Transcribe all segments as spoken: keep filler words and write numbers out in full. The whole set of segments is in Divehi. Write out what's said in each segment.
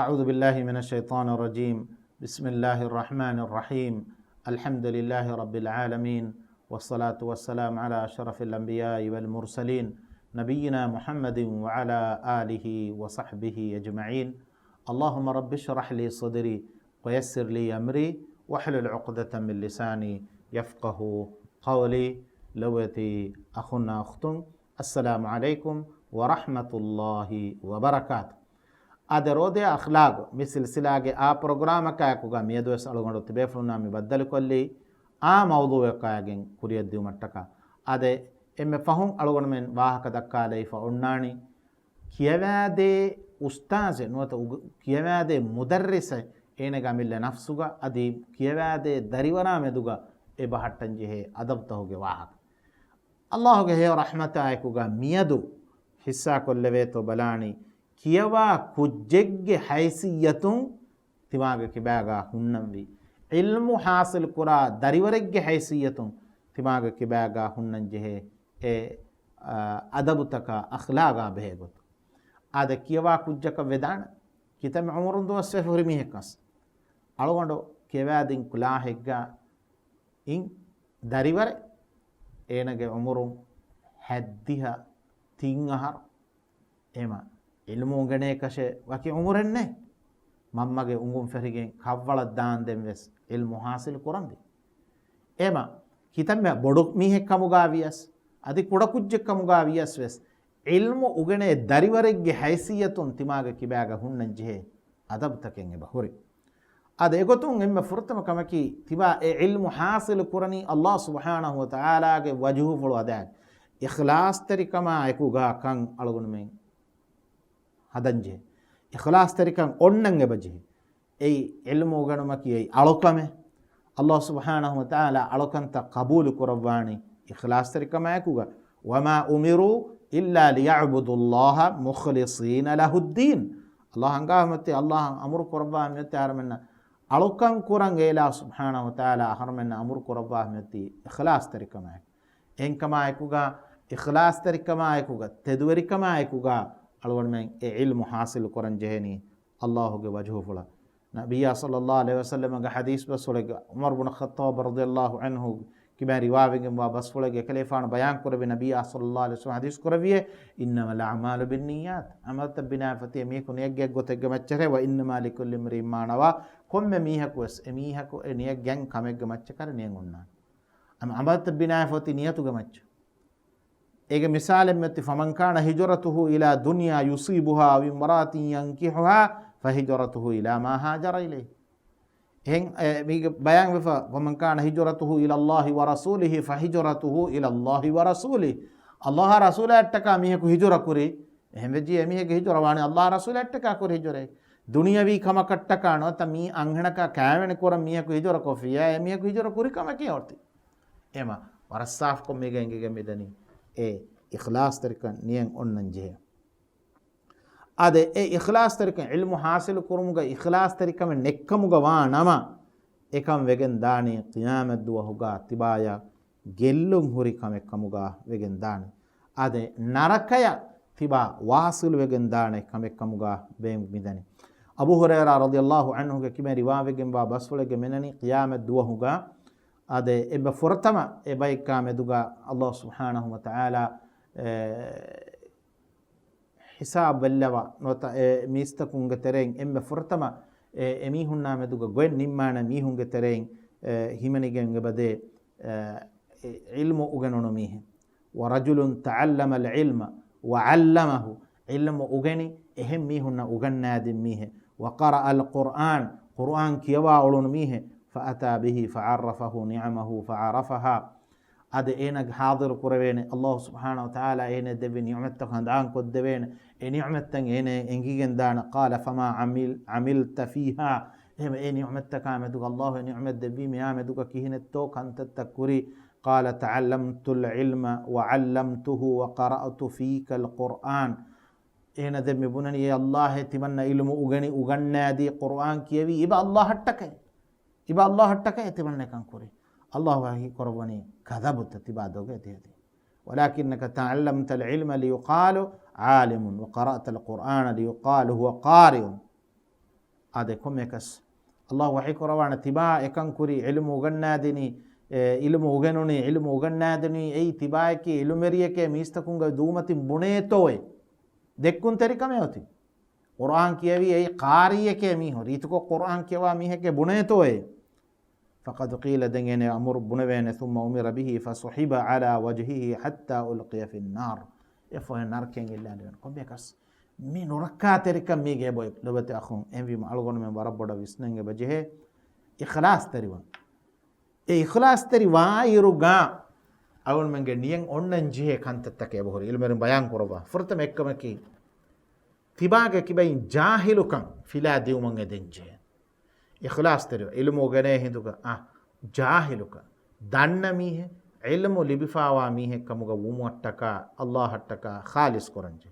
أعوذ بالله من الشيطان الرجيم. بسم الله الرحمن الرحيم. الحمد لله رب العالمين. والصلاة والسلام على أشرف الأنبياء والمرسلين، نبينا محمد وعلى آله وصحبه أجمعين. اللهم رب اشرح لي صدري ويسر لي أمري واحلل عقدة من لساني يفقهوا قولي. ލޮބުވެތި އަޚުންނާ އުޚްތުން، އައްސަލާމު ޢަލައިކުމް ވަރަޙްމަތުﷲި ވަބަރަކާތު. އާދެ، ރޯދަޔާ އަޚްލާގު މި ސިލްސިލާގެ އާ ޕްރޮގްރާމަކާއެކުގަ މިއަދުވެސް އަޅުގަނޑު ތިބޭފުޅުންނާ މި ބައްދަލުކޮށްލީ އާ މައުޟޫޢަކާގެން ކުރިއަށްދިއުމަށްޓަކާ. އާދެ، އެންމެ ފަހުން އަޅުގަނޑުމެން ވާހަކަ ދައްކާލައިފަ އޮންނާނީ، ކިޔަވާދޭ އުސްތާޒެއް ނުވަތަ އުގ-، ކިޔަވާދޭ މުދައްރިސެއް އޭނަގެ އަމިއްލަ ނަފްސުގަ އަދި ކިޔަވާދޭ ދަރިވަރާ މެދުގަ އެބަހައްޓަންޖެހޭ އަދަބުތަކުގެ ވާހަކަ. އައްލާހުގެ ހެޔޮ ރަޙްމަތާއެކުގަ މިއަދު ހިއްސާކޮށްލެވޭތޯ ބަލާނީ، ކިޔަވާ ކުއްޖެއްގެ ހައިސިއްޔަތުން ތިމާގެ ކިބާގާ ހުންނަންވީ، ޢިލްމު ޙާޞިލް ކުރާ ދަރިވަރެއްގެ ހައިސިއްޔަތުން ތިމާގެ ކިބާގާ ހުންނަން ޖެހޭ އެ، އާ، އަދަބުތަކާ އަޚްލާގާ ބެހޭ ގޮތުން. އާދެ، ކިޔަވާ ކުއްޖަކަށް ވެދާނެ ކިތަންމެ ޢުމުރުން ދުވަސްވެފަ ހުރި މީހެއްކަސް އަޅުގަނޑު ކިޔަވާދިން ކުލާހެއްގަ އިން ދަރިވަރެއް، އޭނަގެ ޢުމުރުން ހައްދިހަ ތިން އަހަރު. އެމަ ޢިލްމު އުނގެނޭކަށެއް ވަކި ޢުމުރެއްނެއް. މަންމަގެ އުނގުން ފެށިގެން ކަށްވަޅަށް ދާންދެން ވެސް ޢިލްމު ޙާޞިލު ކުރަންވީ. އެމަ ކިތަންމެ ބޮޑު މީހެއް ކަމުގާ ވިޔަސް، އަދި ކުޑަ ކުއްޖެއް ކަމުގާ ވިޔަސް ވެސް، ޢިލްމު އުގެނޭ ދަރިވަރެއްގެ ހައިސިއްޔަތުން ތިމާގެ ކިބާގަ ހުންނަން ޖެހޭ އަދަބުތަކެއް އެބަ ހުރި. އާދެ، އެގޮތުން އެންމެ ފުރަތަމަ ކަމަކީ، ތިބާ އެ ޢިލްމު ޙާޞިލު ކުރަނީ އައްލާހު ސުބްޙާނަހު ވަތަޢާލާގެ ވަޖުހުފުޅު ހަދާން، އިޚްލާޞްތެރިކަމާ އެކުގާ ކަން އަޅުގަނޑުމެން ހަދަންޖެހޭ. އިޚްލާޞްތެރިކަން އޮންނަން އެބަޖެހޭ. އެއީ ޢިލްމު އުގަނުމަކީ އެއީ އަޅުކަމެއް. އައްލާހު ސުބްޙާނަހު ވަތަޢާލާ އަޅުކަންތައް ޤަބޫލު ކުރައްވާނީ އިޚްލާޞްތެރިކަމާއެކުގަ. وما أمروا إلا ليعبدوا الله مخلصين له الدين. އައްލާހު އަންގާ މިއޮތީ، އައްލާހު އަމުރު ކުރައްވާ މިއޮތީ އަހަރުމެންނަށް އަޅުކަން ކުރަން. އެއިލާހު ސުބްޙާނަހު ވަތަޢާލާ އަހަރުމެންނަށް އަމުރު ކުރައްވާ މިއޮތީ އިޚްލާޞްތެރިކަމާއެކު. އެހެންކަމާއެކުގަ، އިޚްލާޞްތެރިކަމާއެކުގަ، ތެދުވެރިކަމާއެކުގަ އަޅުގަނޑުމެން އެ ޢިލްމު ޙާޞިލު ކުރަން ޖެހެނީ އައްލާހުގެ ވަޖުހުފުޅަށް. ނަބިއްޔާ ޞައްލައްލާހު ޢަލައިހި ވަސައްލަމަގެ ޙަދީޘް ބަސްފުޅެއްގަ، ޢުމަރު ބުނު ޚައްޠާބް ރަޟިޔައްލާހު ޢަންހު ކިބައިން ރިވާވެގެންވާ ބަސްފުޅެއްގަ އެކަލޭފާނު ބަޔާން ކުރެއްވި، ނަބިއްޔާ ޞައްލައްލާހު ޢަލައިހި ވަސައްލަމަ ޙަދީޘް ކުރެއްވިއޭ، إنما الأعمال بالنيات، ޢަމަލުތައް ބިނާވެފަ އޮތީ އެމީހަކު ނިޔަތްގަތް ގޮތެއްގެ މައްޗަށޭ، وإنما لكل امرئ ما نوى، ކޮންމެ މީހަކުވެސް އެމީހަކު އެ ނިޔަތްގަތް ކަމެއްގެ މައްޗަށް ކަރެ ނިޔަތް އޮންނާނެ. އަމަ ޢަމަލުތައް ބިނާވެފަ އޮތީ ނިޔަތުގެ މައްޗަށް. އޭގެ މިސާލެއް މިއޮތީ، فمن كان هجرته إلى دنيا يصيبها أو امرأة ينكحها فهجرته إلى ما هاجر إليه. އެހެން، އެ، މީގެ ބަޔާން ވެފަ، فمن كان هجرته إلى الله ورسوله فهجرته إلى الله ورسوله. އައްލާހާ ރަސޫލާއަށްޓަކާ މީހަކު ހިޖުރަ ކުރީ، އެހެން ވެއްޖެ އެމީހެއްގެ ހިޖުރަ ވާނެ އައްލާހާ ރަސޫލާއަށްޓަކާ ކުރި ހިޖުރައެއް. ދުނިޔަވީ ކަމަކަށްޓަކާ ނުވަތަ މީ އަންހެނަކާ ކާވެނި ކުރަން މީހަކު ހިޖުރަ ކޮށްފިއްޔާ، އެމީހަކު ހިޖުރަ ކުރި ކަމަކީ އޮތީ. އެމަ ވަރަށް ސާފުކޮށް މީގަ އެނގިގެން މިދަނީ އެ އިޚްލާޞްތެރިކަން ނިޔަތް އޮންނަން ޖެހޭ. އާދެ، އެ އިޚްލާޞްތެރިކަން، ޢިލްމު ޙާޞިލު ކުރުމުގަ އިޚްލާޞްތެރިކަމެއް ނެއްކަމުގަ ވާ ނަމަ، އެކަން ވެގެން ދާނީ ޤިޔާމަތް ދުވަހުގަ ތިބާޔަށް ގެއްލުން ހުރި ކަމެއް ކަމުގަ ވެގެން ދާނީ. އާދެ، ނަރަކަޔަށް ތިބާ ވާޞިލު ވެގެން ދާނެ ކަމެއް ކަމުގަ ވެ މިދަނީ. އަބޫ ހުރައިރާ ރަޟިޔައްލާހު ޢަންހުގެ ކިބައިން ރިވާވެގެންވާ ބަސްފުޅެއްގެ މިނަނީ ޤިޔާމަތް ދުވަހުގަ، އާދެ، އެބަ ފުރަތަމަ އެ ބައެއްކާ މެދުގަ އައްލާހު ސުބްޙާނަހު ވަތަޢާލާ، އެ، ހިސާބު ބެއްލަވާ ނުވަތަ އެ މީސްތަކުންގެ ތެރެއިން އެންމެ ފުރަތަމަ އެ، އެމީހުންނާ މެދުގަ ގޮތް ނިންމާނެ މީހުންގެ ތެރެއިން، އެ، ހިމެނިގެން އެބަދޭ، އެ، އެ، ޢިލްމު އުގެނުނު މީހެއް. ورجل تعلم العلم وعلمه، ޢިލްމު އުގެނި އެހެން މީހުންނަށް އުގަންނާދިން މީހެއް. وقرأ القرآن، ޤުރުއާން ކިޔަވާ އުޅުނު މީހެއް. فأتى به فعرفه نعمه فعرفها. އަދި އޭނަ ޙާޟިރު ކުރެވޭނެ، އައްލާހު ސުބްޙާނަހު ވަތަޢާލާ އޭނަ ދެއްވި ނިޢުމަތްތައް ހަނދާން ކޮށްދެވޭނެ. އެ ނިޢުމަތްތައް އޭނަ އެނގިގެން ދާނެ. قال فما عمل، عملت فيها. އެހެން އެ ނިޢުމަތްތަކާ މެދުގަ، އައްލާހު އެ ނިޢުމަތް ދެއްވީ މިއާ މެދުގަ ކިހިނެއްތޯ ކަންތައްތައް ކުރީ؟ قال تعلمت العلم وعلمته وقرأت فيك القرآن. އޭނަ ދެން މި ބުނަނީ، އޭ އައްލާހޭ، ތިމަންނަ ޢިލްމު އުގެނި، އުގަންނާދީ، ޤުރުއާން ކިޔެވީ، އިބަ އައްލާހަށްޓަކައި. އިބަ އައްލާހަށްޓަކައި ތިމަންނަ އެކަން ކުރީ. އައްލާހު ވަޙީ ކުރައްވަނީ، كذبت، ތިބާ ދޮގޭ ތިހަދީ. ولكنك تعلمت العلم ليقال عالم وقرأت القرآن ليقال هو قارئ. އާދެ، ކޮންމެއަކަސް އަﷲ ވަޙީ ކުރައްވާނެ ތިބާ އެކަން ކުރީ، ޢިލްމު އުގަންނާދިނީ، އެ، ޢިލްމު އުގެނުނީ، ޢިލްމު އުގަންނާދިނީ، އެއީ ތިބާއަކީ ޢިލްމުވެރިއެކޭ މީސްތަކުންގެ ދޫމަތިން ބުނޭތޯއޭ؟ ދެއްކުންތެރިކަމެއް އޮތީ. ޤުރްއާން ކިޔެވީ އެއީ ޤާރީއެކޭ މީހުން، ރީތިކޮށް ޤުރްއާން ކިޔަވާ މީހެކޭ ބުނޭތޯއޭ؟ فقد قيل، ދެން އޭނަ އަމުރު ބުނެވޭނެ، ثم أمر به فسحب على وجهه حتى ألقي في النار. އެ ފޮހެ ނަރަކައިން އެއްލާނެ. ކޮންމެއަކަސް މި ނުރައްކާތެރިކަން މީގެ ބޮއެ ލޮބެތި އަޚުން، އެހެންވީމަ އަޅުގަނޑުމެން ވަރަށް ބޮޑަށް ވިސްނަން އެބަޖެހޭ އިޚްލާޞްތެރިވަން. އެ އިޚްލާޞްތެރި ވާއިރުގަ އަޅުގަނޑުމެންގެ ނިޔަތް އޮންނަން ޖެހޭ ކަންތައްތަކެއް އެބަހުރި. ޢިލްމުވެރިން ބަޔާން ކުރައްވާ ފުރަތަމަ އެއްކަމަކީ، ތިބާގެ ކިބައިން ޖާހިލުކަން ފިލާ ދިއުމަށް އެދެން ޖެހޭ. އިޚްލާޞްތެރިވެ، ޢިލްމު އުގެނޭ ހިނދުގަ، އަ، ޖާހިލުކަން، ދަންނަ މީހެއް، ޢިލްމު ލިބިފާވާ މީހެއް ކަމުގަ ވުމަށްޓަކާ، އަﷲއަށްޓަކާ ޚާލިޞް ކުރަންޖެ.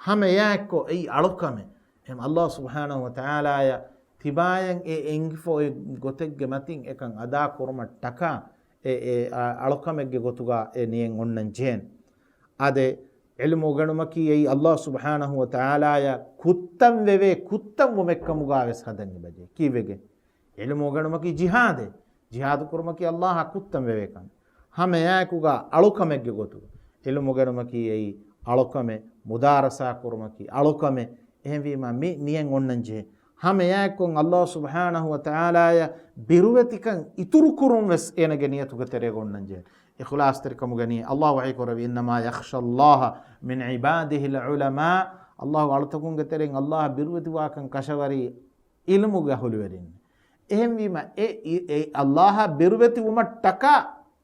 ހަމަ އެއާއެއްކޮށް އެއީ އަޅުކަމެއް. އެހެން އަﷲ ސުބްޙާނަހޫ ވަތަޢާލާޔަށް ތިބާޔަށް އެ އެނގިފަ އޮތް ގޮތެއްގެ މަތިން އެކަން އަދާ ކުރުމަށްޓަކާ، އެ، އެ، އަ، އަޅުކަމެއްގެ ގޮތުގަ އެ ނިޔަތް އޮންނަން ޖެހޭނެ. އާދެ، ޢިލްމު އުގެނުމަކީ އެއީ އަﷲ ސުބްޙާނަހޫ ވަތަޢާލާޔަށް ކުއްތަން ވެވޭ ކުއްތަން ވުމެއް ކަމުގަ ވެސް ހަދަން އެބަޖެހޭ. ކީއްވެގެން؟ ޢިލްމު އުގެނުމަކީ ޖިހާދެއް. ޖިހާދު ކުރުމަކީ އަﷲއަށް ކުއްތަން ވެވޭ ކަމެއް. ހަމަ އެއާއެކުގަ އަޅުކަމެއްގެ ގޮތުގަ. ޢިލްމު އުގެނުމަކީ އެއީ އަޅުކަމެއް، މުދާރަސާ ކުރުމަކީ އަޅުކަމެއް. އެހެންވީމަ މި ނިޔަތް އޮންނަން ޖެހޭ. ހަމަ އެއާއެކު އަﷲ ސުބްޙާނަހޫ ވަތަޢާލާޔަށް ބިރުވެތިކަން އިތުރު ކުރުން ވެސް އޭނަގެ ނިޔަތުގެ ތެރޭގަ އޮންނަން ޖެހޭ. އިޚްލާޞްތެރިކަމުގެ ނިޔަތް. އަﷲ ވަޙީ ކުރެއްވި، إنما يخشى الله من عباده العلماء. އަﷲގެ އަޅުތަކުންގެ ތެރެއިން އަﷲއަށް ބިރުވެތިވާކަން ކަށަވަރީ ޢިލްމުގެ އަހުލުވެރިން. އެހެންވީމަ، އެ، އެ، އެ އަﷲއަށް ބިރުވެތިވުމަށްޓަކާ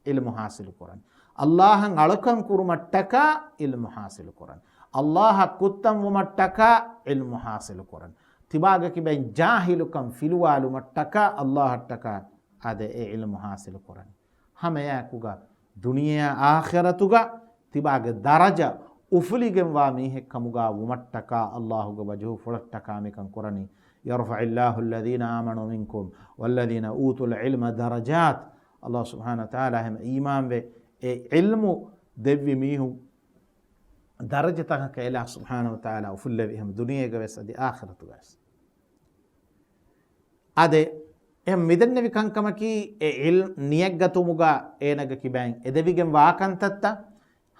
ޢިލްމު ޙާޞިލު ކުރަން. އަﷲއަށް އަޅުކަން ކުރުމަށްޓަކާ ޢިލްމު ޙާޞިލު ކުރަން. އަﷲއަށް ކުއްތަން ވުމަށްޓަކާ ޢިލްމު ޙާޞިލު ކުރަން. ތިބާގެ ކިބައިން ޖާހިލުކަން ފިލުވާލުމަށްޓަކާ އަﷲއަށްޓަކާ އާދެ، އެ ޢިލްމު ޙާޞިލު ކުރަން. ހަމައެއާއެކުގަ ދުނިޔެއާ އާޚިރަތުގަ ތިބާގެ ދަރަޖަ އުފުލިގެންވާ މީހެއް ކަމުގަ ވުމަށްޓަކާ އަﷲގެ ވަޖުހުފުޅަށްޓަކާ މިކަން ކުރަނީ. يرفع الله الذين آمنوا منكم والذين أوتوا العلم درجات. އަﷲ ސުބްޙާނަހޫ ވަތަޢާލާ ހަމަ އީމާންވެ، އެ ޢިލްމު ދެއްވި މީހުން ދަރަޖަތަކަކަށް އެލާ ސުބްޙާނަހޫ ވަތަޢާލާ އުފުއްލެވި، ހަމަ ދުނިޔޭގަ ވެސް އަދި އާޚިރަތުގަ ވެސް. އާދެ، އެ މިދެންނެވި ކަންކަމަކީ، އެ ޢިލް ނިޔަތްގަތުމުގަ އޭނަގެ ކިބައިން އެދެވިގެން ވާ ކަންތައްތައް.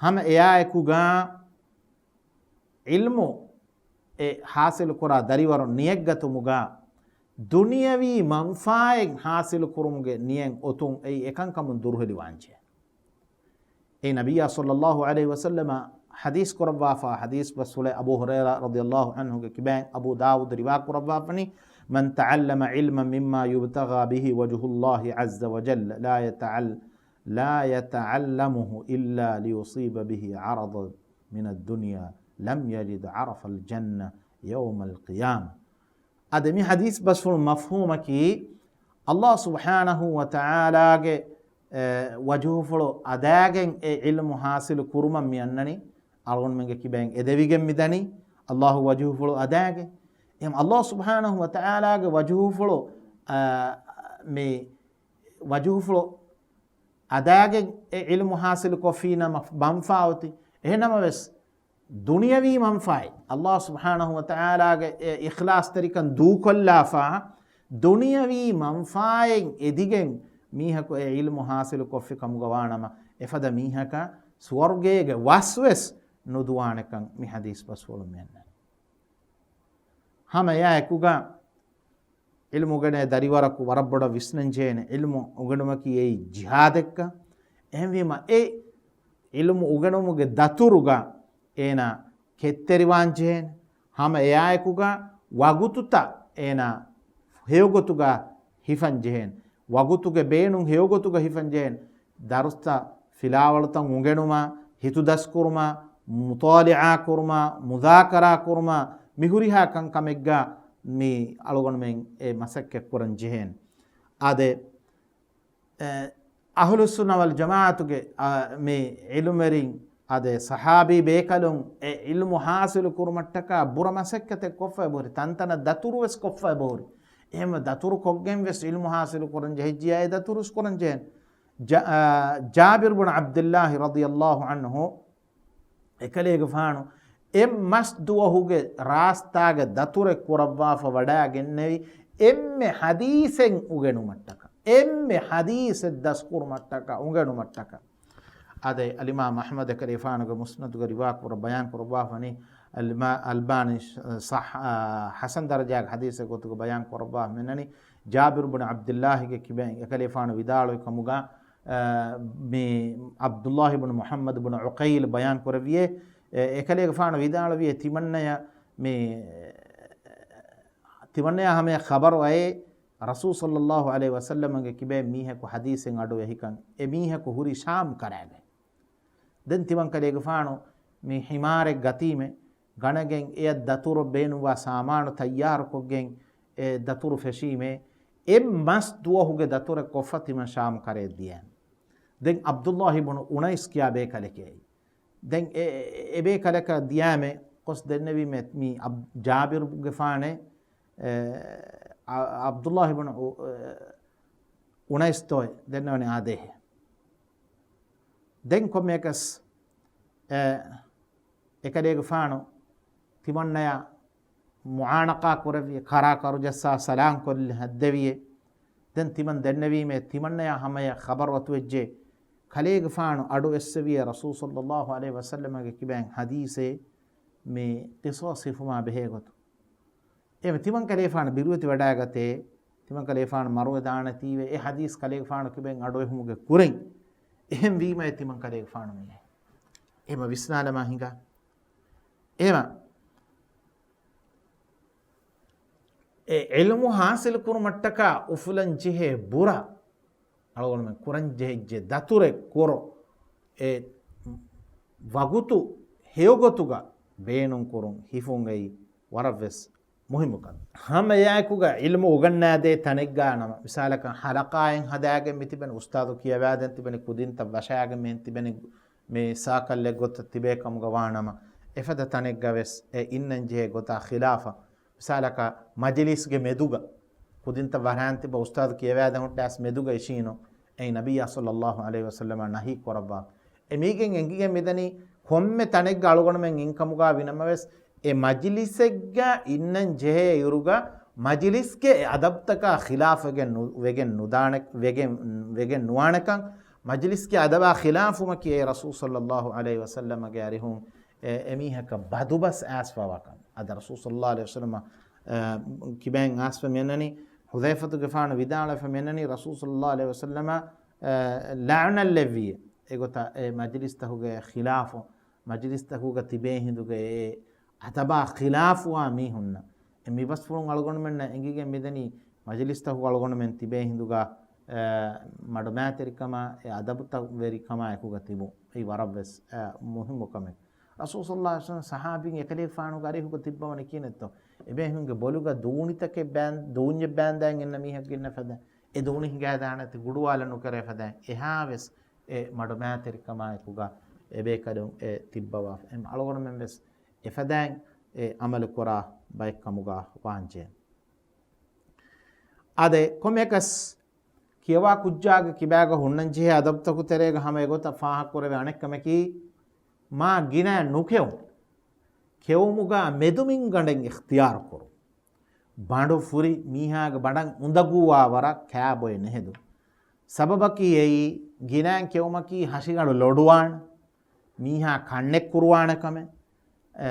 ހަމަ އެއާއެކުގަ ޢިލްމު އެ ޙާޞިލު ކުރާ ދަރިވަރު ނިޔަތްގަތުމުގަ ދުނިޔަވީ މަންފާއެއް ޙާޞިލު ކުރުމުގެ ނިޔަތް އޮތުން އެއީ އެކަންކަމުން ދުރުހެލިވާންޖެހޭ. އެ ނަބިއްޔާ ޞައްލައްލާހު ޢަލައިހި ވަސައްލަމަ ޙަދީޘް ކުރައްވާފާ ޙަދީޘް ބަސްފުޅެއް އަބޫ ހުރައިރާ ރަޟިޔައްލާހު ޢަންހުގެ ކިބައިން އަބޫ ދާވޫދު ރިވާ ކުރައްވާފަނީ، من تعلم علما مما يبتغى به وجه الله عز وجل لا يتعل-، لا يتعلمه إلا ليصيب به عرضا من الدنيا لم يجد عرف الجنة يوم القيامة. އަދި މި ޙަދީޘް ބަސްފުޅު މަފްހޫމަކީ، އަﷲ ސުބްޙާނަހޫ ވަތަޢާލާގެ، އެ، ވަޖުހުފުޅު އަދާގެން އެ ޢިލްމު ޙާޞިލު ކުރުމަށް މި އަންނަނީ، އަޅުގަނޑުމެންގެ ކިބައިން އެދެވިގެން މިދަނީ، އަﷲ ވަޖުހުފުޅު އަދާގެން. އެހެން އަﷲ ސުބްޙާނަހޫ ވަތަޢާލާގެ ވަޖުހުފުޅު، އަ، މި ވަޖުހުފުޅު އަދާގެން އެ ޢިލްމު ޙާޞިލު ކޮށްފި ނަމަ މަންފާ އޮތީ. އެހެންނަމަވެސް، ދުނިޔަވީ މަންފާއެއް، އަﷲ ސުބްޙާނަހޫ ވަތަޢާލާގެ އެ އިޚްލާޞްތެރިކަން ދޫކޮށްލާފާ، ދުނިޔަވީ މަންފާއެއް އެދިގެން މީހަކު އެ ޢިލްމު ޙާޞިލު ކޮށްފި ކަމުގަ ވާނަމަ، އެފަދަ މީހަކަށް ސުވަރުގޭގެ ވަސްވެސް ނުދުވާނެކަން މި ޙަދީޘް ބަސްފުޅުން މި އަންނަނީ. ހަމަ އެއާއެކުގަ ޢިލްމު އުގެނޭ ދަރިވަރަކު ވަރަށް ބޮޑަށް ވިސްނަންޖެހޭނެ. ޢިލްމު އުގެނުމަކީ އެއީ ޖިހާދެއްކަން. އެހެންވީމަ، އެ ޢިލްމު އުގެނުމުގެ ދަތުރުގަ އޭނާ ކެތްތެރިވާންޖެހޭނެ. ހަމަ އެއާއެކުގަ ވަގުތުތައް އޭނާ ހެޔޮގޮތުގަ ހިފަންޖެހޭނެ. ވަގުތުގެ ބޭނުން ހެޔޮގޮތުގަ ހިފަންޖެހޭނެ. ދަރުސްތައް ފިލާވަޅުތައް އުނގެނުމާ، ހިތުދަސްކުރުމާ، މުޠާލިޢާ ކުރުމާ، މުޒާކަރާ ކުރުމާ، މިހުރިހާ ކަންކަމެއްގަ މި އަޅުގަނޑުމެން އެ މަސައްކަތް ކުރަން ޖެހޭނެ. އާދެ، އެ، އަހުލުއްސުންނަ ވަލްޖަމާޢަތުގެ، އާ، މި ޢިލްމުވެރިން، އާދެ، ޞަޙާބީ ބޭކަލުން އެ ޢިލްމު ޙާޞިލު ކުރުމަށްޓަކާ ބުރަ މަސައްކަތެއް ކޮށްފަ އެބަހުރި، ތަންތަނަށް ދަތުރު ވެސް ކޮށްފަ އެބަހުރި. އެހެން ދަތުރު ކޮށްގެން ވެސް ޢިލްމު ޙާޞިލު ކުރަން ޖެހިއްޖިޔާ އެ ދަތުރު ވެސް ކުރަން ޖެހޭނެ. ޖާ-، އާ، ޖާބިރު ބުނު ޢަބްދިއްލާހި ރަޟިޔައްލާހު ޢަންހު އެކަލޭގެފާނު އެއް މަސް ދުވަހުގެ ރާސްތާގެ ދަތުރެއް ކުރައްވާފަ ވަޑައިގެންނެވި، އެންމެ ޙަދީޘެއް އުނގެނުމަށްޓަކާ، އެންމެ ޙަދީޘެއް ދަސްކުރުމަށްޓަކާ، އުނގެނުމަށްޓަކާ. އާދެ، އަލްއިމާމް އަޙްމަދަކަށް އެކަލޭގެފާނުގެ މުސްނަދުގަ ރިވާ ކުރައްވާފަ ބަޔާން ކުރައްވާފަނީ، އަލްމާ-، އަލްބާނީ ޞައްޙަ-، އާ، ޙަސަން ދަރަޖާގެ ޙަދީޘެއް ގޮތުގަ ބަޔާން ކުރައްވާ މިނަނީ، ޖާބިރު ބުނު ޢަބްދުﷲގެ ކިބައިން އެކަލޭގެފާނު ވިދާޅުވި ކަމުގަ، އާ، މި ޢަބްދުﷲ ބުނު މުޙައްމަދު ބުނު ޢުޤައިލް ބަޔާން ކުރެއްވިއޭ، އެ-، އެކަލޭގެފާނު ވިދާޅުވިއޭ ތިމަންނަޔަށް މި، ތިމަންނަޔާ ހަމަޔަށް ޚަބަރު އައޭ، ރަސޫލު ޞައްލައްލާހު ޢަލައިހި ވަސައްލަމަގެ ކިބައިން މީހަކު ޙަދީޘެއް އަޑުއެހިކަން، އެ މީހަކު ހުރި ޝާމް ކަރައިގައި. ދެން ތިމަން ކަލޭގެފާނު މި ޙިމާރެއް ގަތީމެ، ގަނެގެން އެޔަށް ދަތުރު ބޭނުންވާ ސާމާނު ތައްޔާރުކޮށްގެން އެ ދަތުރު ފެށީމޭ، އެއް މަސް ދުވަހުގެ ދަތުރެއް ކޮށްފަ ތިމަން ޝާމް ކަރައަށް ދިޔައިން. ދެން ޢަބްދުﷲ ބުނު އުނައިސް ކިޔާ ބޭކަލެކޭ. ދެން އެ، އެ، އެ ބޭކަލަކަށް ދިޔާމެ ގޮސް ދެންނެވީމެ މި ޢަބް-، ޖާބިރުގެފާނެ، އެ، ޢަ-، ޢަބްދުﷲ ބުނު އު-، އެ، އުނައިސްތޯ ދެންނެވަނީ އާދޭހެ. ދެން ކޮންމެއަކަސް، އެ، އެކަލޭގެފާނު ތިމަންނަޔާ މުޢާނަޤާ ކުރެއްވިއޭ، ކަރާ ކަރުޖައްސާ ސަލާން ކޮށްލި ހައްދެވިއޭ. ދެން ތިމަން ދެންނެވީމޭ، ތިމަންނަޔާ ހަމަޔަށް ޚަބަރު އަތުވެއްޖެ، ކަލޭގެފާނު އަޑު އެއްސެވިއޭ ރަސޫލު ޞައްލައްލާހު ޢަލައިހި ވަސައްލަމަގެ ކިބައިން ޙަދީޘޭ މި ޤިޞާޞް ހިފުމާ ބެހޭ ގޮތުން. އެ ތިމަން ކަލޭގެފާނު ބިރުވެތި ވަޑައިގަތޭ، ތިމަން ކަލޭގެފާނު މަރުވެދާނެތީވެ، އެ ޙަދީޘް ކަލޭގެފާނު ކިބައިން އަޑުއެހުމުގެ ކުރިން އެހެން ވީމަ އެ ތިމަން ކަލޭގެފާނު މި އެ އެމަ ވިސްނާލަމާ ހިނގާ. އެމަ އެ ޢިލްމު ޙާޞިލު ކުރުމަށްޓަކާ އުފުލަން ޖެހޭ ބުރަ، އަޅުގަނޑުމެން ކުރަން ޖެހިއްޖެ ދަތުރެއް ކުރު، އެ ވަގުތު ހެޔޮގޮތުގަ ބޭނުން ކުރުން ހިފުން އެއީ ވަރަށްވެސް މުހިއްމު ކަމެއް. ހަމައެއާއެކުގަ ޢިލްމު އުގަންނާދޭ ތަނެއްގަ ނަމަ، މިސާލަކަށް ޙަލަޤާއެއް ހަދާގެން މި ތިބެނި، އުސްތާޛު ކިޔަވާދޭން ތިބެނި، ކުދިންތައް ވަށާގެން މި ތިބެނި، މި ސާކަލްއެއް ގޮތަށް ތިބޭ ކަމުގަ ވާނަމަ، އެފަދަ ތަނެއްގަ ވެސް އެ އިންނަން ޖެހޭ ގޮތާ ޚިލާފަށް، މިސާލަކަށް މަޖިލިސްގެ މެދުގަ، ކުދިންތައް ވަށާން ތިބާ އުސްތާޛު ކިޔަވާދޭން ހުއްޓާސް މެދުގަ އިށީނު، އެއީ ނަބިއްޔާ ޞައްލައްލާހު ޢަލައިހި ވަސައްލަމަ ނަހީ ކުރައްވާ. އެ މީގެން އެނގިގެން މިދަނީ ކޮންމެ ތަނެއްގަ އަޅުގަނޑުމެން އިންކަމުގަ ވިނަމަވެސް، އެ މަޖިލިސެއްގަ އިންނަން ޖެހޭ އިރުގަ، މަޖިލިސްގެ އެ އަދަބްތަކާ ޚިލާފް ވެގެން ނު-، ވެގެން ނުދާނެ، ވެގެން، ވެގެން ނުވާނެކަން، މަޖިލިސްގެ އަދަބާ ޚިލާފުމަކީ އެ ރަސޫލު ޞައްލައްލާހު ޢަލައިހި ވަސައްލަމަގެ އަރިހުން އެ، އެމީހަކަށް ބަދުބަސް އައިސްފަވާކަން. އަދި ރަސޫލު ޞައްލައްލާހު ޢަލައިހި ވަސައްލަމަ، އަ، ކިބައިން އައިސްފަ މިއަންނަނީ، ޙުޛައިފަތުގެފާނު ވިދާޅުވެފަ މިއަންނަނީ، ރަސޫލު ޞައްލައްލާހު ޢަލައިހި ވަސައްލަމަ، އަ، ލަޢުނަތް ލެއްވިއޭ. އެގޮތަށް އެ މަޖިލިސްތަކުގެ ޚިލާފު، މަޖިލިސްތަކުގަ ތިބޭ ހިނދުގެ އެ އަދަބާ ޚިލާފުވާ މީހުންނަށް. އެ މިބަސްފުޅުން އަޅުގަނޑުމެންނަށް އެނގިގެން މިދަނީ، މަޖިލިސްތަކުގަ އަޅުގަނޑުމެން ތިބޭ ހިނދުގަ، އަ، މަޑުމައިތިރިކަމާ، އެ އަދަބުތައް ވެރިކަމާ އެކުގަ ތިބުން. އެއީ ވަރަށްވެސް، އަ، މުހިއްމު ކަމެއް. ރަސޫލު ޞައްލައްލާހު ޢަލައިހި ވަސައްލަމަ ޞަޙާބީން އެކަލޭގެފާނުގެ އަރިހުގަ ތިއްބަވަނީ ކިހިނެއްތޯ؟ އެބޭހުންގެ ބޮލުގަ ދޫނިތަކެއް ބޭން-، ދޫންޏެއް ބޭންދާން އިންނަ މީހަކު އިންނަ ފަދަ، އެ ދޫނި ހިނގާދާނެތި ގުޑުވާލަން ނުކެރޭ ފަދަ، އެހާވެސް އެ މަޑުމައިތިރިކަމާއެކުގަ އެބޭކަލުން އެ ތިއްބަވާފަ. އެ އަޅުގަނޑުމެން ވެސް އެފަދައިން އެ އަމަލު ކުރާ ބައެއް ކަމުގަ ވާންޖެހޭ. އާދެ، ކޮންމެއަކަސް ކިޔަވާ ކުއްޖާގެ ކިބާގަ ހުންނަން ޖެހޭ އަދަބުތަކު ތެރޭގަ ހަމަ އެގޮތަށް ފާހަގަކުރެވޭ އަނެއް ކަމަކީ، މާ ގިނައިން ނުކެއުން. ކެއުމުގަ މެދުމިންގަނޑެއް އިޚްތިޔާރު ކުރުން. ބަނޑު ފުރި މީހާގެ ބަނޑަށް އުނދަގޫވާ ވަރަށް ކާބޮއެ ނެހެދުން. ސަބަބަކީ އެއީ، ގިނައިން ކެއުމަކީ ހަށިގަނޑު ލޮޑުވާން، މީހާ ކަންނެއް ކުރުވާނެ ކަމެއް، އެ،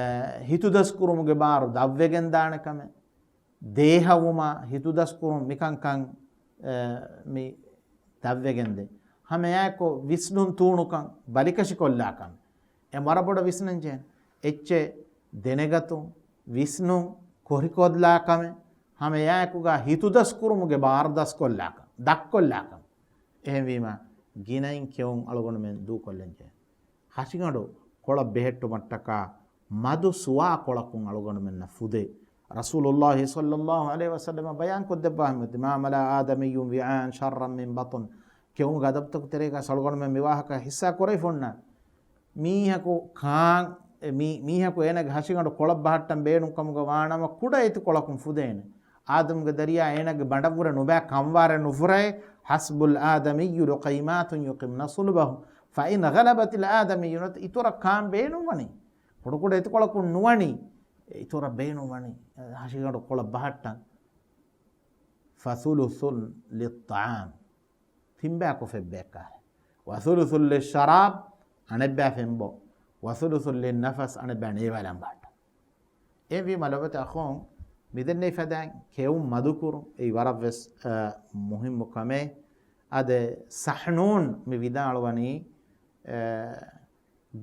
ހިތުދަސްކުރުމުގެ ބާރު ދަށްވެގެން ދާނެ ކަމެއް، ދޭހަވުމާ ހިތުދަސްކުރުން މިކަންކަން، އެ، މި ދަށްވެގެންދޭ. ހަމައެއާއެކު ވިސްނުން ތޫނުކަން، ބަލިކަށިކޮށްލާކަން. އެ ވަރަށް ބޮޑަށް ވިސްނަން ޖެހޭނެ. އެއްޗެއް ދެނެގަތުން، ވިސްނުން، ކޮށިކޮށްލާކަމެއް، ހަމައެއާއެކުގަ ހިތުދަސްކުރުމުގެ ބާރު ދަސްކޮށްލާކަން، ދަށްކޮށްލާކަން. އެހެންވީމަ، ގިނައިން ކެއުން އަޅުގަނޑުމެން ދޫކޮށްލަން ޖެހޭނެ. ހަށިގަނޑު ކޮޅަށް ބެހެއްޓުމަށްޓަކާ މަދު ސުވާ ކޮޅަކުން އަޅުގަނޑުމެންނަށް ފުދޭ. ރަސޫލުﷲ ޞައްލައްލާހު ޢަލައިހި ވަސައްލަމަ ބަޔާންކޮށްދެއްވާ ހިމެތި، "ما ملأ آدمي وعاء شرا من بطنه." ކެއުމުގެ އަދަބުތަކު ތެރޭގަ އަޅުގަނޑުމެން މި ވާހަކަ ހިއްސާ ކުރެވިފަ އޮންނަ މީހަކު ކާން، އެ މީ-، މީހަކު އޭނަގެ ހަށިގަނޑު ކޮޅަށް ބަހައްޓަން ބޭނުން ކަމުގަ ވާނަމަ، ކުޑަ އެތި ކޮޅަކުން ފުދޭނެ. އާދަމުގެ ދަރިޔާ އޭނަގެ ބަނޑަށްވުރެ ނުބައި ކަންވާރެއް ނުފުރޭ. حسب الآدمي لقيمات يقمن صلبه، فإن غلبت الآدميون، އިތުރަށް ކާން ބޭނުންވަނީ. ކުޑަކުޑަ އެތިކޮޅަކުން ނުވަނީ، އެ އިތުރަށް ބޭނުންވަނީ، އެ، ހަށިގަނޑު ކޮޅަށް ބަހައްޓަން. ފަސުލުސުން ލިއްޠަޢާމް. ތިންބަޔަކު ފެއްބަޔަކާ. ވަސުލުސުން ލިއްޝަރާބް، އަނެއްބަޔަށް ފެންބޯ. ވަސުލުސުން ލިއްނަފަސް، އަނެއްބަޔަށް ނޭވާލަން ބަހައްޓަން. އެހެންވީމަ ލޮބުވެތި އަޚުން، މިދެންނެވި ފަދައިން ކެއުން މަދުކުރުން އެއީ ވަރަށްވެސް، އަ، މުހިއްމު ކަމެއް. އާދެ، ސަޙްނޫން މި ވިދާޅުވަނީ، އަ،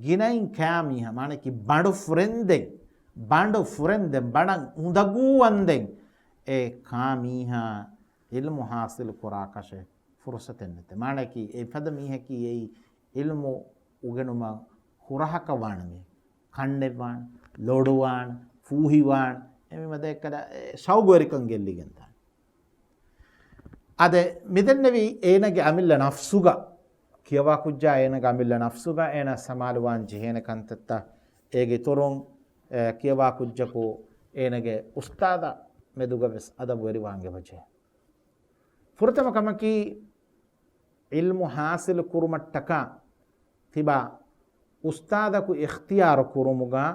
ގިނައިން ކާ މީހާ، މާނައަކީ ބަނޑު ފުރެންދެން، ބަނޑު ފުރެންދެން، ބަނޑަށް އުނދަގޫވަންދެން އެ ކާ މީހާ ޢިލްމު ޙާޞިލު ކުރާކަށެއް ފުރުޞަތެއް ނެތޭ. މާނައަކީ އެފަދަ މީހަކީ އެއީ ޢިލްމު އުގެނުމަށް ހުރަހަކަށް ވާނެ މީހެއް. ކަންނެއްވާން، ލޮޑުވާން، ފޫހިވާން، އެމީ މަދައެއްކަލަ، އެ، ޝައުގުވެރިކަން ގެއްލިގެން ދާން. އާދެ، މިދެންނެވީ އޭނަގެ އަމިއްލަ ނަފްސުގަ، ކިޔަވާ ކުއްޖާ އޭނަގެ އަމިއްލަ ނަފްސުގަ އޭނަ ސަމާލުވާން ޖެހޭނެ ކަންތައްތައް އޭގެ އިތުރުން، އެ، ކިޔަވާ ކުއްޖަކު އޭނަގެ އުސްތާޛާ މެދުގަ ވެސް އަދަބުވެރިވާން އެބަޖެހޭ. ފުރަތަމަ ކަމަކީ، ޢިލްމު ޙާޞިލު ކުރުމަށްޓަކާ ތިބާ އުސްތާޛަކު އިޚްތިޔާރު ކުރުމުގަ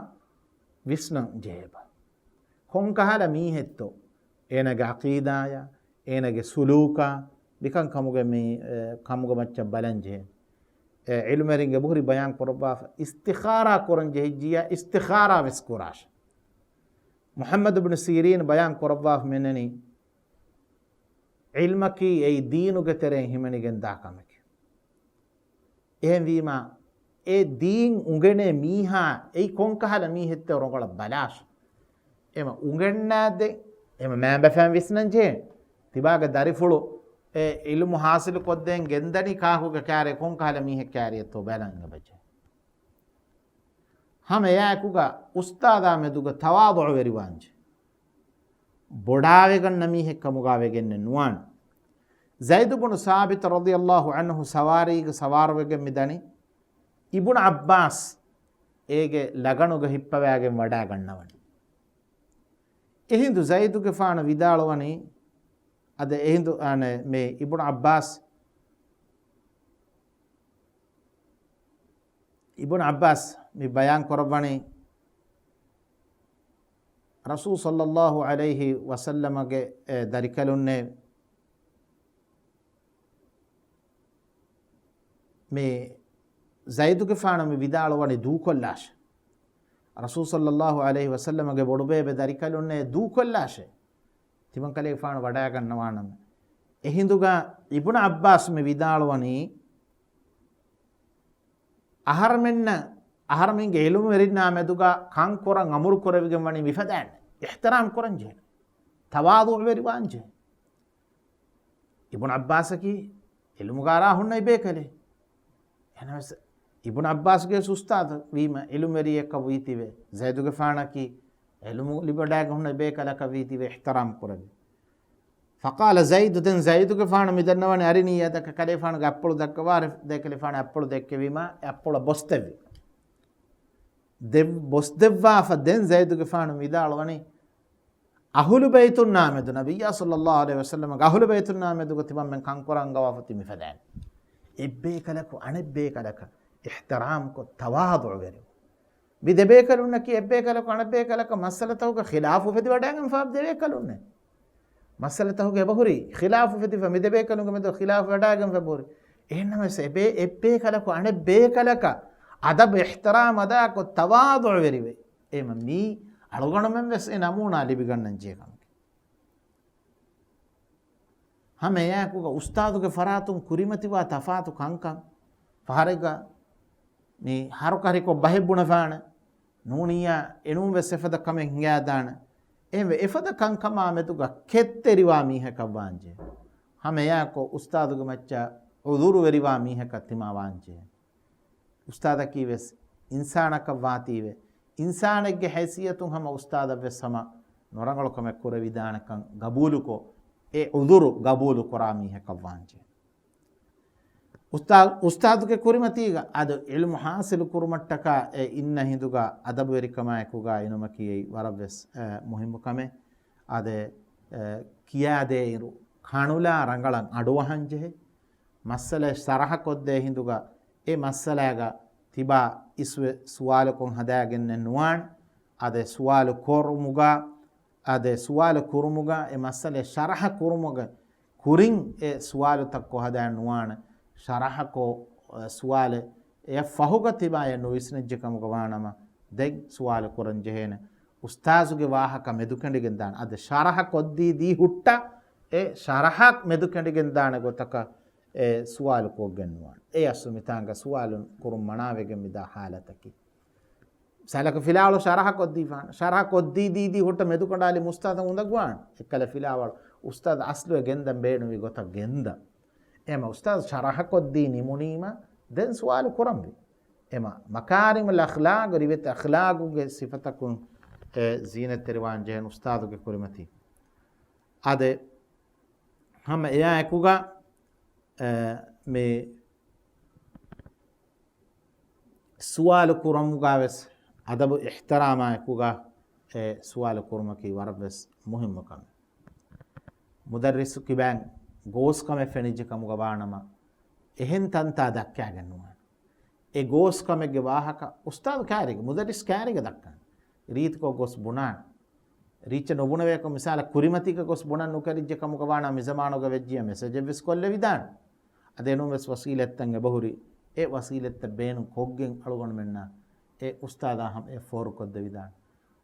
ވިސްނަން ޖެހޭބަ. ކޮންކަހަލަ މީހެއްތޯ އޭނަގެ ޢަޤީދާޔާ، އޭނަގެ ސުލޫކާ، މިކަން ކަމުގެ މި، އެ، ކަމުގެ މައްޗަށް ބަލަން ޖެހޭ. އެ، ޢިލްމުވެރިން އެބަހުރި ބަޔާން ކުރައްވާފަ، އިސްތިޚާރާ ކުރަން ޖެހިއްޖިޔާ، އިސްތިޚާރާ ވެސް ކުރާށެ. މުޙައްމަދު ބިން ސީރީން ބަޔާން ކުރައްވާފަ މިނަނީ، ޢިލްމަކީ އެއީ ދީނުގެ ތެރެއިން ހިމެނިގެން ދާ ކަމެކޭ. އެހެންވީމާ، އެ ދީން އުނގެނޭ މީހާ އެއީ ކޮންކަހަލަ މީހެއްތޯ ރޮނގަޅަށް ބަލާށޭ. އެމަ އުނގެންނާދެ، އެމަ މާބަފައިން ވިސްނަން ޖެހޭ. ތިބާގެ ދަރިފުޅު އެ ޢިލްމު ޙާޞިލު ކޮށްދޭން ގެންދަނީ ކާކުގެ ކާރިއަށް، ކޮންކަހަލަ މީހެއް ކާރިއަށްތޯ ބަލަން އެބަޖެހޭ. ހަމަ އެއާއެކުގަ އުސްތާޛާ މެދުގަ ތަވާޟުޢުވެރިވާންޖެ. ބޮޑާވެގަންނަ މީހެއް ކަމުގަ ވެގެންނެއް ނުވާނެ. ޒައިދު ބުނު ސާބިތު ރަޟިޔަﷲ ޢަންހު ސަވާރީގަ ސަވާރުވެގެން މިދަނީ. އިބުނު ޢައްބާސް އޭގެ ލަގަނުގަ ހިއްޕަވާގެން ވަޑާގަންނަވަނީ. އެހިނދު ޒައިދުގެފާނު ވިދާޅުވަނީ، އަދި އެހިނދު އާނެ މި އިބުނު ޢައްބާސް، އިބުނު ޢައްބާސް މި ބަޔާން ކުރައްވަނީ، ރަސޫލު ޞައްލަﷲ ޢަލައިހި ވަސައްލަމަގެ، އެ، ދަރިކަލުންނޭ މި ޒައިދުގެފާނު މި ވިދާޅުވަނީ ދޫކޮށްލާށޭ. ރަސޫލު ޞައްލަﷲ ޢަލައިހި ވަސައްލަމަގެ ބޮޑުބޭބެ ދަރިކަލުންނޭ ދޫކޮށްލާށޭ. ތިމަންކަލޭގެފާނު ވަޑައިގަންނަވާނަމޭ. އެހިނދުގަ އިބުނު ޢައްބާސް މި ވިދާޅުވަނީ، އަހަރުމެންނަށް، އަހަރުމެންގެ ޢިލްމުވެރިންނާ މެދުގަ ކަން ކުރަން އަމުރު ކުރެވިގެން ވަނީ މިފަދައިން. އިޙްތިރާމް ކުރަން ޖެހޭ. ތަވާޟުޢުވެރިވާން ޖެހޭ. އިބުނު ޢައްބާސަކީ ޢިލްމުގަ އަރާ ހުންނަ އެބޭކަލެއް. އެހެނަސް އިބުނު ޢައްބާސްގެ އުސްތާޛު ވީމަ ޢިލްމުވެރިއެއްކަށް ވީތީވެ، ޒައިދުގެފާނަކީ ޢިލްމު ލިބިވަޑައިގެން ހުންނަ އެބޭކަލަކަށް ވީތީވެ އިޙްތިރާމް ކުރެވި. ފަޤާލަ ޒައިދު، ދެން ޒައިދުގެފާނު މިދަންނަވަނީ އަރިނީ ޔަދަކަ، ކަލޭފާނުގެ އަތްޕުޅު ދައްކަވާށޭ. ދެން ކަލޭފާނު އަތްޕުޅު ދެއްކެވީމަ އެ އަތްޕުޅަށް ބޮސްދެއްވި. ދެ-، ބޮސްދެއްވާފަ ދެން ޒައިދުގެފާނު ވިދާޅުވަނީ، އަހުލު ބައިތުންނާ މެދު، ނަބިއްޔާ ޞައްލަﷲ ޢަލައިހި ވަސައްލަމަގެ އަހުލު ބައިތުންނާ މެދުގަ ތިމަންމެން ކަންކުރަން އަންގަވާފަ ތި މިފަދައިން. އެއްބޭކަލަކު އަނެއްބޭކަލަކަށް އިޙްތިރާމްކޮށް ތަވާޟުޢުވެރިވުން. މި ދެބޭކަލުންނަކީ އެއްބޭކަލަކު އަނެއްބޭކަލަކަށް މައްސަލަތަކުގަ ޚިލާފު އުފެދިވަޑައިގެންފާ ދެބޭކަލުންނޭ. މައްސަލަތަކުގަ އެބަހުރި ޚިލާފު އުފެދިފަ، މި ދެބޭކަލުންގެ މެދު ޚިލާފު ވަޑައިގެންފަ އެބަހުރި. އެހެންނަމަވެސް އެބޭ-، އެއްބޭކަލަކު އަނެއްބޭކަލަކަށް އަދަބު އިޙްތިރާމް އަދާކޮށް ތަވާޟުޢުވެރިވެ. އެހެންވީމަ މީ އަޅުގަނޑުމެން ވެސް އެ ނަމޫނާ ލިބިގަންނަން ޖެހޭ ކަމެކޭ. ހަމަ އެއާއެކުގަ އުސްތާޛުގެ ފަރާތުން ކުރިމަތިވާ ތަފާތު ކަންކަން ފަހަރެއްގަ މި ހަރުކަށިކޮށް ބަހެއް ބުނެފާނެ. ނޫނިއްޔާ އެނޫން ވެސް އެފަދަ ކަމެއް ހިނގާދާނެ. އެހެންވެ، އެފަދަ ކަންކަމާ މެދުގަ ކެތްތެރިވާ މީހަކަށް ވާންޖެހޭ. ހަމަ އެއާއެކު އުސްތާޛުގެ މައްޗަށް ޢުޛުރުވެރިވާ މީހަކަށް ތިމާ ވާންޖެހޭ. އުސްތާޛަކީ ވެސް އިންސާނަކަށް ވާތީވެ، އިންސާނެއްގެ ހައިސިއްޔަތުން ހަމަ އުސްތާޛަށް ވެސް ހަމަ ނުރަނގަޅު ކަމެއް ކުރެވިދާނެކަން ގަބޫލުކޮށް، އެ ޢުޛުރު ގަބޫލު ކުރާ މީހަކަށް ވާންޖެހޭ. އުސްތާ-، އުސްތާޛުގެ ކުރިމަތީގަ އަދި ޢިލްމު ޙާޞިލު ކުރުމަށްޓަކާ އެ އިންނަ ހިނދުގަ އަދަބުވެރިކަމާއެކުގަ އިނުމަކީ އެއީ ވަރަށްވެސް، އެ، މުހިއްމު ކަމެއް. އާދެ، އެ، ކިޔާދޭއިރު ކަނުލާ ރަނގަޅަށް އަޑުއަހަންޖެހޭ. މައްސަލައެއް ޝަރަޙަކޮށްދޭ ހިނދުގަ އެ މައްސަލާގަ ތިބާ އިސްވެ ސުވާލުކޮށް ހަދާގެންނެއް ނުވާނެ. އާދެ، ސުވާލު ކުރުމުގަ، އާދެ، ސުވާލު ކުރުމުގަ އެ މައްސަލަ ޝަރަހަ ކުރުމުގެ ކުރިން އެ ސުވާލުތައް ކޮށް ހަދާން ނުވާނެ. ޝަރަހަކޮށް، އެ، ސުވާލެއް އެއަށް ފަހުގަ ތިބާޔަށް ނުވިސްނިއްޖެ ކަމުގަ ވާނަމަ، ދެން ސުވާލު ކުރަން ޖެހޭނެ. އުސްތާޒުގެ ވާހަކަ މެދުކެނޑިގެން ދާނެ. އަދި ޝަރަހަ ކޮށްދީ ދީ ހުއްޓަ، އެ ޝަރަހަ މެދުކެނޑިގެން ދާނެ ގޮތަކަށް އެ ސުވާލު ކޮށްގެން ނުވާނެ. އެ އަސްލު މިތާނގަ ސުވާލު ކުރުން މަނާވެގެން މިދާ ހާލަތަކީ. ސަލަކަ ފިލާވަޅު ޝަރަހަ ކޮށްދީފާނެ. ޝަރަހަ ކޮށްދީ ދީ ދީ ހުއްޓަ މެދުކަނޑާލި އުސްތާދަށް އުނދަގޫވާނެ. އެއްކަލަ ފިލާވަޅު އުސްތާދު އަސްލުވެ ގެންދަން ބޭނުންވި ގޮތަށް ގެންދަން. އެމަ އުސްތާދު ޝަރަހަ ކޮށްދީ ނިމުނީމަ ދެން ސުވާލު ކުރަންވީ. އެމަ މަކާރިމުލް އަޚްލާގު، ރިވެތި އަޚްލާގުގެ ސިފަތަކުން އެ ޒީނަތްތެރިވާން ޖެހެން އުސްތާދުގެ ކުރިމަތީ. އާދެ، ހަމަ އެއާ އެކުގަ، އެ، މި ސުވާލު ކުރަމުގަ ވެސް އަދަބު އިޙްތިރާމާ އެކުގަ އެ ސުވާލު ކުރުމަކީ ވަރަށް ވެސް މުހިއްމު ކަމެއް. މުދައްރިސު ކިބައިން ގޯސް ކަމެއް ފެނިއްޖެ ކަމުގަ ވާނަމަ، އެހެން ތަންތާ ދައްކާގެން ނުވާނެ. އެ ގޯސް ކަމެއްގެ ވާހަކަ އުސްތާދު ކާރިގަ، މުދައްރިސް ކާރިގަ ދައްކާނެ. ރީތިކޮށް ގޮސް ބުނާނެ. ރީއްޗެއް ނުބުނެވޭކޮށް، މިސާލަށް ކުރިމަތީގަ ގޮސް ބުނަން ނުކެރިއްޖެ ކަމުގަ ވާނަމަ، މިޒަމާނުގަ ވެއްޖިޔާ މެސެޖެއް ވެސް ކޮށްލެވިދާނެ. އަދި އެނޫން ވެސް ވަސީލަތްތައް އެބަހުރި، އެ ވަސީލަތްތައް ބޭނުން ކޮށްގެން އަޅުގަނޑުމެންނަށް އެ އުސްތާދާ ހަމަ އެ ފޯރުކޮށްދެވިދާނެ.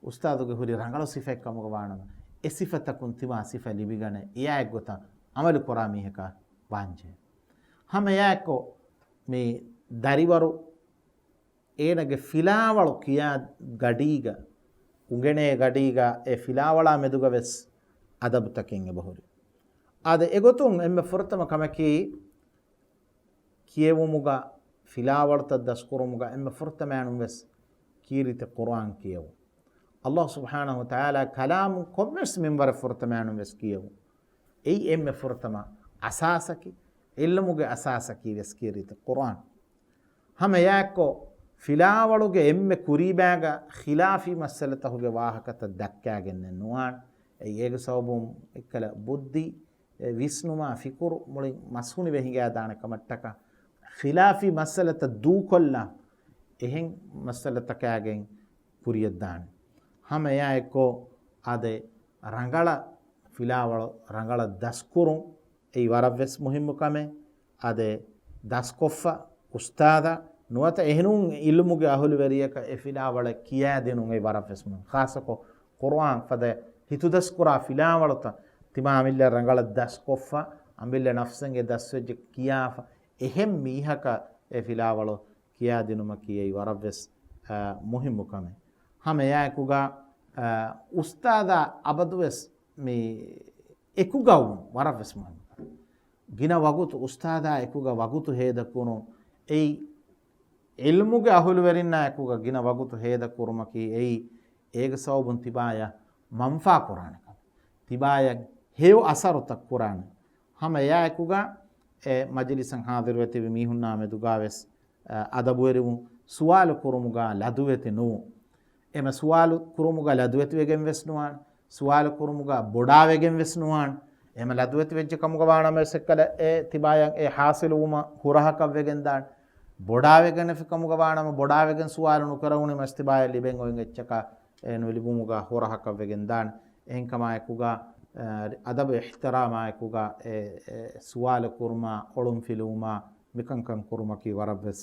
އުސްތާދުގެ ހުރި ރަނގަޅު ސިފައެއް ކަމުގަ ވާނަމަ، އެ ސިފަތަކުން ތިމާ ސިފަ ލިބިގަނެ، އެއާއެއްގޮތަށް އަމަލު ކުރާ މީހަކަށް ވާންޖެހޭ. ހަމަ އެއާއެއްކޮށް، މި ދަރިވަރު އޭނަގެ ފިލާވަޅު ކިޔާ ގަޑީގަ، އުނގެނޭ ގަޑީގަ އެ ފިލާވަޅާ މެދުގަ ވެސް އަދަބުތަކެއް އެބަހުރި. އާދެ، އެގޮތުން އެންމެ ފުރަތަމަ ކަމަކީ، ކިޔެވުމުގަ، ފިލާވަޅުތައް ދަސްކުރުމުގަ އެންމެ ފުރަތަމައިނުން ވެސް ކީރިތި ޤުރުއާން ކިޔެވުން. ﷲ ސުބްޙާނަހޫ ވަތަޢާލާ ކަލާމު ކޮންމެސް މިންވަރެއް ފުރަތަމައިނުން ވެސް ކިޔެވުން. އެއީ އެންމެ ފުރަތަމަ އަސާސަކީ، ޢިލްމުގެ އަސާސަކީ ވެސް ކީރިތި ޤުރުއާން. ހަމަ އެއާއެއްކޮށް، ފިލާވަޅުގެ އެންމެ ކުރީބާގަ ޚިލާފީ މައްސަލަތަކުގެ ވާހަކަތައް ދައްކާގެންނެއް ނުވާނެ. އެއީ އޭގެ ސަބަބުން އެއްކަލަ ބުއްދި، އެ ވިސްނުމާ ފިކުރު މުޅި މަސްހުނިވެ ހިނގާދާނެ ކަމަށްޓަކާ، ޚިލާފީ މައްސަލަތައް ދޫކޮށްލާ، އެހެން މައްސަލަތަކާގެން ކުރިޔަށްދާނެ. ހަމަ އެއާއެއްކޮށް، އާދެ، ރަނގަޅަށް ފިލާވަޅު ރަނގަޅަށް ދަސްކުރުން އެއީ ވަރަށް ވެސް މުހިއްމު ކަމެއް. އާދެ، ދަސްކޮށްފަ އުސްތާދަށް ނުވަތަ އެހެނުން ޢިލްމުގެ އަހުލުވެރިޔަކަށް އެ ފިލާވަޅެއް ކިޔާދިނުން އެއީ ވަރަށް ވެސް މުހިއްމު. ޚާއްޞަކޮށް ޤުރުއާން ފަދަ ހިތުދަސްކުރާ ފިލާވަޅުތައް ތިމާ އަމިއްލަ ރަނގަޅަށް ދަސްކޮށްފަ، އަމިއްލަ ނަފްސެއްގެ ދަސްވެއްޖެ ކިޔާފަ، އެހެން މީހަކަށް އެ ފިލާވަޅު ކިޔާދިނުމަކީ އެއީ ވަރަށް ވެސް، އާ، މުހިއްމު ކަމެއް. ހަމަ އެއާއެކުގަ، އާ، އުސްތާދާ އަބަދުވެސް މި އެކުގައުމު ވަރަށް ވެސް މުހިއްމު. ގިނަ ވަގުތު އުސްތާދާ އެކުގަ ވަގުތު ހޭދަކުރުން އެއީ، ޢިލްމުގެ އަހުލުވެރިންނާ އެކުގަ ގިނަ ވަގުތު ހޭދަކުރުމަކީ އެއީ، އޭގެ ސަބަބުން ތިބާޔަށް މަންފާ ކުރާނެ ކަމެއް، ތިބާޔަށް ހެޔޮ އަސަރުތައް ކުރާނެ. ހަމަ އެއާއެކުގަ އެ މަޖިލިސަށް ހާޟިރުވެ ތިބި މީހުންނާ މެދުގަ ވެސް، އަ، އަދަބުވެރިވުން، ސުވާލު ކުރުމުގަ ލަދުވެތި ނުވުން. އެމަ ސުވާލު ކުރުމުގަ ލަދުވެތިވެގެން ވެސް ނުވާނެ. ސުވާލު ކުރުމުގަ ބޮޑާވެގެން ވެސް ނުވާނެ. އެމަ ލަދުވެތި ވެއްޖެ ކަމުގަ ވާނަމަ ވެސް އެއްކަލަ އެ ތިބާޔަށް އެ ޙާޞިލުވުމަށް ހުރަހަކަށް ވެގެން ދާނެ. ބޮޑާވެގެނެފި ކަމުގަ ވާނަމަ ބޮޑާވެގެން ސުވާލު ނުކުރެވުނީމަ ވެސް ތިބާޔަށް ލިބެން އޮތް އެއްޗަކަށް އެ ނުލިބުމުގަ ހުރަހަކަށް ވެގެން ދާނެ. އެހެންކަމާއެކުގަ، އަ، އަދަބު އިޙްތިރާމާއެކުގަ އެ، އެ ސުވާލު ކުރުމާ، އޮޅުންފިލުވުމާ، މިކަންކަން ކުރުމަކީ ވަރަށް ވެސް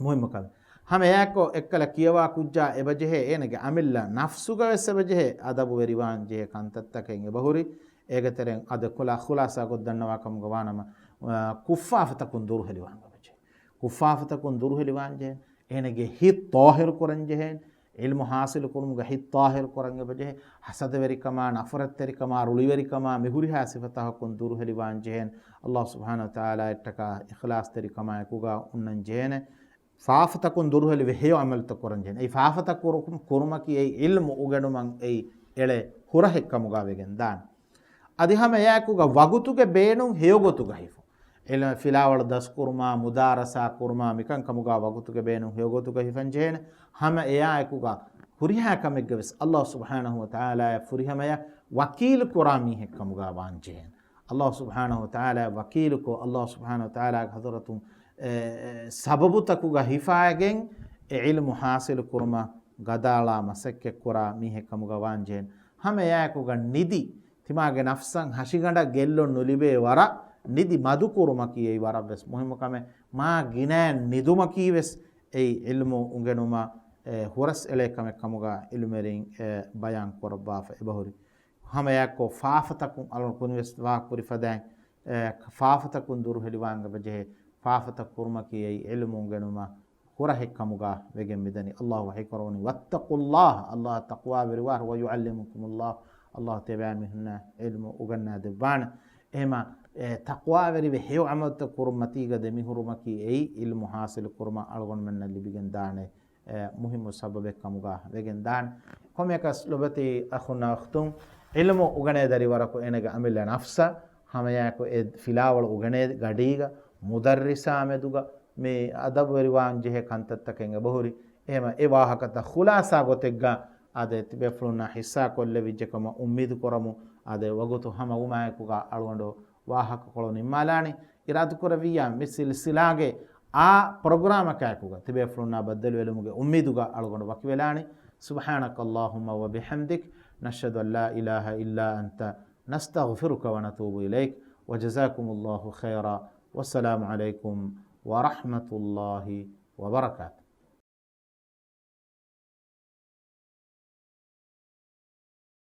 މުހިއްމު ކަމެއް. ހަމަ އެއާއެކު އެއްކަލަ ކިޔަވާ ކުއްޖާ އެބަޖެހޭ، އޭނަގެ އަމިއްލަ ނަފްސުގަ ވެސް އެބަޖެހޭ، އަދަބުވެރިވާން ޖެހޭ ކަންތައްތަކެއް އެބަހުރި. އޭގެ ތެރެއިން އަދަ ކުލާ ޚުލާސާ ގޮތް ދަންނަވާ ކަމުގަ ވާނަމަ، އަ، ކުށްފާފަތަކުން ދުރުހެލިވާން އެބަޖެހޭ. ކުށްފާފަތަކުން ދުރުހެލިވާން ޖެހޭ. އޭނަގެ ހިތް ޠާހިރު ކުރަން ޖެހޭނެ. ޢިލްމު ޙާޞިލު ކުރުމުގަ ހިތް ޠާހިރު ކުރަން އެބަޖެހޭ. ޙަސަދަވެރިކަމާ، ނަފްރަތްތެރިކަމާ، ރުޅިވެރިކަމާ، މި ހުރިހާ ސިފަތަކަކުން ދުރުހެލިވާން ޖެހޭނެ. ﷲ ސުބްޙާނަހޫ ވަތަޢާލާއަށްޓަކާ އިޚްލާޞްތެރިކަމާއެކުގަ އޮންނަން ޖެހޭނެ. ފާފަތަކުން ދުރުހެލިވެ ހެޔޮ ޢަމަލުތައް ކުރަން ޖެހޭނެ. އެއީ ފާފަތައް ކުރު-، ކުރުމަކީ އެއީ ޢިލްމު އުގެނުމަށް އެއީ އެޅޭ ހުރަހެއް ކަމުގަ ވެގެން ދާނެ. އަދި ހަމަ އެއާއެކުގަ ވަގުތުގެ ބޭނުން ހެޔޮގޮތުގަ ހިފުން. އެ ފިލާވަޅު ދަސްކުރުމާ، މުދާރަސާ ކުރުމާ، މިކަންކަމުގަ ވަގުތުގެ ބޭނުން ހެޔޮގޮތުގަ ހިފަން ޖެހޭނެ. ހަމަ އެއާއެކުގަ ހުރިހާ ކަމެއްގަ ވެސް ﷲ ސުބްޙާނަހޫ ވަތަޢާލާއަށް ފުރިހަމަޔަށް ވަކީލު ކުރާ މީހެއް ކަމުގަ ވާން ޖެހޭނެ. ﷲ ސުބްޙާނަހޫ ވަތަޢާލާއަށް ވަކީލުކޮށް، ﷲ ސުބްޙާނަހޫ ވަތަޢާލާގެ ޙަޟްރަތުން އެ، ސަބަބުތަކުގަ ހިފާގެން އެ ޢިލްމު ޙާޞިލު ކުރުމަށް ގަދައަޅާ މަސައްކަތްކުރާ މީހެއް ކަމުގަ ވާންޖެހޭނެ. ހަމައެއާއެކުގަ ނިދި، ތިމާގެ ނަފްސަށް ހަށިގަނޑަށް ގެއްލުން ނުލިބޭ ވަރަށް ނިދި މަދުކުރުމަކީ އެއީ ވަރަށް ވެސް މުހިއްމު ކަމެއް. މާ ގިނައިން ނިދުމަކީ ވެސް އެއީ ޢިލްމު އުނގެނުމަށް، އެ، ހުރަސް އެޅޭ ކަމެއް ކަމުގަ ޢިލްމުވެރިން، އެ، ބަޔާން ކުރައްވާފަ އެބަހުރި. ހަމައެއާއެކު ފާފަތަކުން އަޅުގަނޑު ކުރިން ވެސް ވާހަކަ ކުރި ފަދައިން، އެ، ފާފަތަކުން ދުރުހެލިވާން އެބަޖެހޭ. ފާފަތައް ކުރުމަކީ އެއީ ޢިލްމު އުނގެނުމަށް ހުރަހެއް ކަމުގަ ވެގެން މިދަނީ. އައްލާހު ވަޙީ ކުރައްވަނީ، "وَاتَّقُوا اللَّهَ." އައްލާހަށް ތަޤްވާވެރިވާ، "وَيُعَلِّمُكُمُ اللَّهُ." އައްލާހު ތިޔަބައިމީހުންނަށް ޢިލްމު އުގަންނާ ދެއްވާނެ. އެހެމަ، އެ، ތަޤްވާވެރިވެ ހެޔޮ ޢަމަލުތައް ކުރުން މަތީގަ ދެމިހުރުމަކީ އެއީ ޢިލްމު ޙާޞިލު ކުރުމަށް އަޅުގަނޑުމެންނަށް ލިބިގެން ދާނެ، އެ، މުހިއްމު ސަބަބެއް ކަމުގަ ވެގެން ދާނެ. ކޮންމެއަކަސް ލޮބުވެތި އަޚުންނާ އުޚްތުން، ޢިލްމު އުގަނޭ ދަރިވަރަކު އޭނަގެ އަމިއްލަ ނަފްސަށް، ހަމައެއާއެކު އެ ފިލާވަޅު އުގަނޭ ގަޑީގަ، މުދައްރިސާ މެދުގަ، މި އަދަބުވެރިވާން ޖެހޭ ކަންތައްތަކެއް އެބަހުރި. އެހެމަ އެ ވާހަކަތައް ޚުލާޞާ ގޮތެއްގަ އާދެ، ތިބޭފުޅުންނާ ޙިއްޞާ ކޮށްލެވިއްޖެ ކަމަށް އުއްމީދު ކުރަމު. އާދެ، ވަގުތު ހަމަވުމާއެކުގަ އަޅުގަނޑު ވާހަކަކޮޅު ނިންމާލާނީ. އިރާދަކުރެއްވިއްޔާ މި ސިލްސިލާގެ އާ ޕްރޮގްރާމަކާއެކުގަ ތިބޭފުޅުންނާ ބައްދަލުވެލުމުގެ އުއްމީދުގަ އަޅުގަނޑު ވަކިވެލާނީ. سُبْحَانَكَ اللَّهُمَّ وَبِحَمْدِكَ، نَشْهَدُ أَنْ لَا إِلَهَ إِلَّا أَنْتَ، نَسْتَغْفِرُكَ وَنَتُوبُ إِلَيْكَ، وَجَزَاكُمُ اللَّهُ خَيْرًا، وَالسَّلَامُ عَلَيْكُمْ وَرَحْمَةُ اللَّهِ وَبَرَكَاتُهُ.